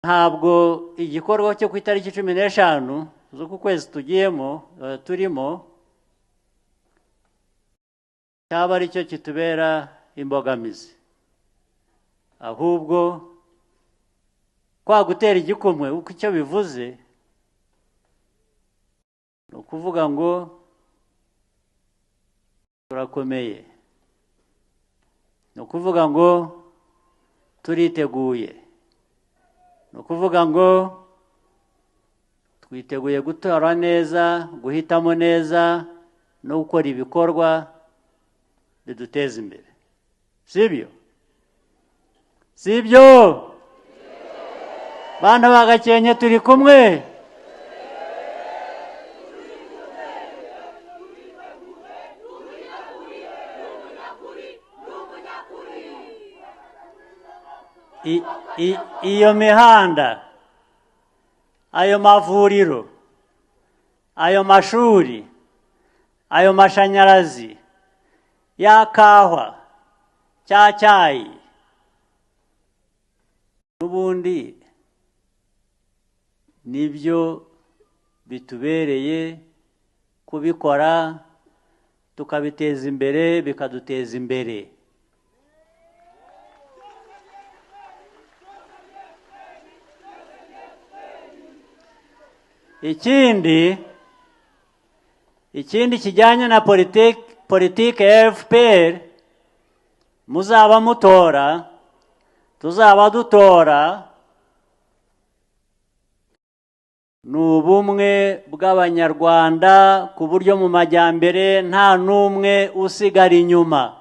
Ntabwo igikorwa cyo ku itariki 15 z'uku kwezi tugiyemo, turimo, cyaba ari cyo kitubera imbogamizi, ahubwo kwa gutera igikumwe, uko icyo bivuze ni ukuvuga ngo turakomeye, ni ukuvuga ngo turiteguye, ni ukuvuga ngo twiteguye gutora neza, guhitamo neza no gukora ibikorwa biduteza imbere. Sibyo? Sibyo? Bana ba Gakenke, turi kumwe. Iyo mihanda, ayo mavuriro, ayo mashuri, ayo mashanyarazi, ya kahwa, cya cyayi, n'ubundi nibyo bitubereye kubikora, tukabiteza imbere, bikaduteza imbere. Ikindi kijyanye na politike ya FPR muzaba mutora, tuzaba dutora, ni ubumwe bw'Abanyarwanda ku buryo mu majyambere nta n'umwe usigara inyuma.